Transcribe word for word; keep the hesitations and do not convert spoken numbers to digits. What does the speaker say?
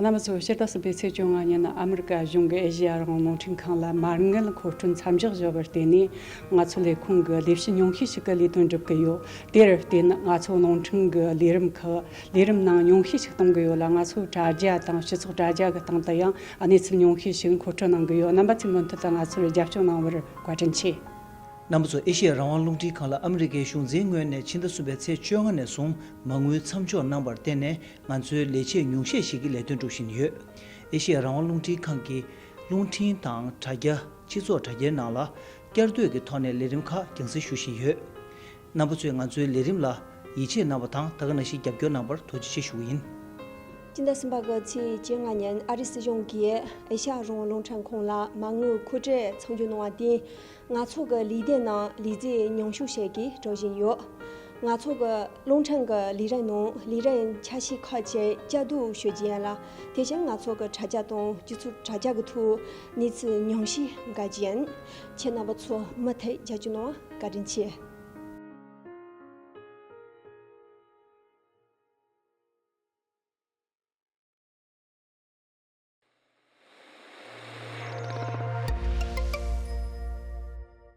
རྣམ་པ་ཚོ། སྤྱི་ཟླ་གསུམ་པའི་ཚེས་བཅོ་ལྔ་ཉིན་ཨ་མི་རི་ཀ་གཞུང་གིས་ཨེ་ཤེ་ཡ་རང་དབང་རླུང་འཕྲིན་ཁང་ལ་མ་དངུལ་མཁོ་སྤྲོད་མཚམས་འཇོག་བཟོས་པར་བརྟེན་ནས། ང་ཚོ་ལས་ཁུངས་ཀྱི་ལས་བྱེད་ཉུང་ཤས་ཤིག་གིས་ལས་དོན་སྒྲུབ་ཀྱི་ཡོད། དེར་བརྟེན་ང་ཚོ་རླུང་འཕྲིན་གྱི་ལས་རིམ་ཁག་ལས་རིམ་ནང་ཉུང་ཤས་ཤིག་གཏོང་གི་ཡོད་ལ། ང་ཚོའི་དྲ་རྒྱ་དང་སྤྱི་ཚོགས་དྲ་རྒྱ་གི་སྟེང་དུ་ཡང་གནས་ཚུལ་ཉུང་ཤས་ཤིག་མཁོ་སྤྲོད་གནང་གི་ཡོད། རྣམ་པ་ཚོས་མུ་མཐུད་དུ་ང་ཚོར་རྒྱབ་སྐྱོར་གནང་བར་བཀའ་དྲིན་ཆེ། རྣམ་པ་ཚོ། ཨེ་ཤེ་ཡ་རང་དབང་རླུང་འཕྲིན་ཁང་ལ་ཨ་མི་རི་ཀའི་གཞུང་འཛིན་ངོས་ནས་ཕྱི་ཟླ་གསུམ་པའི་ཚེས་བཅོ་ལྔ་ནས་བཟུང་མ་དངུལ་མཚམས་འཇོག་གནང་བར་བརྟེན་ནས། ང་ཚོའི་ལས་བྱེད་ཉུང་ཤས་ཤིག་གིས་ལས་དོན་སྒྲུབ་བཞིན་ཡོད། ཨེ་ཤེ་ཡ་རང་དབང་རླུང་འཕྲིན་ཁང་གིས་རླུང་འཕྲིན་དང་དྲ་རྒྱ། སྤྱི་ཚོགས་དྲ་རྒྱའི་ནང་ལ་བསྐྱར་ཟློས་ཀྱི་ཐོག་ནས་ལས་རིམ་ཁག་རྒྱང་སྲིང་ཞུ་བཞིན་ཡོད། རྣམ་པ་ཚོས་ང་ཚོའི་ལས་རིམ་ལ་ཡིད་ཆེས་གནང་བ་དང་། ད་ག་ནང་བཞིན་རྒྱབ་སྐྱོར་གནང་བར་ཐུགས་རྗེ་ཆེ་ཞུ་གི་ཡིན། སྤྱི་ཟླ་གསུམ་པ་གི་ཚེས་བཅོ་ལྔ་ཉིན་ཨ་རིའི་སྲིད་གཞུང་གིས་ཨེ་ཤ་ཡ་རང་དབང་རླུང་འཕྲིན་ཁང་ལ་མ་དངུལ་མཁོ་སྤྲོད་མཚམས་འཇོག་གནང་བར་བརྟེན། ང་ཚོ་གི་ལས་སྡེ་ནང་ལས་བྱེད་ཉུང་ཤས་ཤིག་གིས་གྲོངས་བཞིན་ཡོད། ང་ཚོ་གི་རླུང་འཕྲིན་གྱི་ལས་རིམ་ནང་ལས་རིམ་ཆ་ཤས་ཁག་ཅིག་བསྐྱར་ཟློས་ཞུ་རྒྱུ་ཡིན་ལ། དེ་བཞིན་ང་ཚོ་གི་དྲ་རྒྱ་དང་སྤྱི་ཚོགས་དྲ་རྒྱ་གི་ཐོག་གནས་ཚུལ་ཉུང་ཤས་འགའ་ཅིག་ཡིན། ཁྱེད་རྣམ་པ་ཚོ་མུ་མཐུད་རྒྱབ་སྐྱོར་གནང་བར་བཀའ་དྲིན་ཆེ།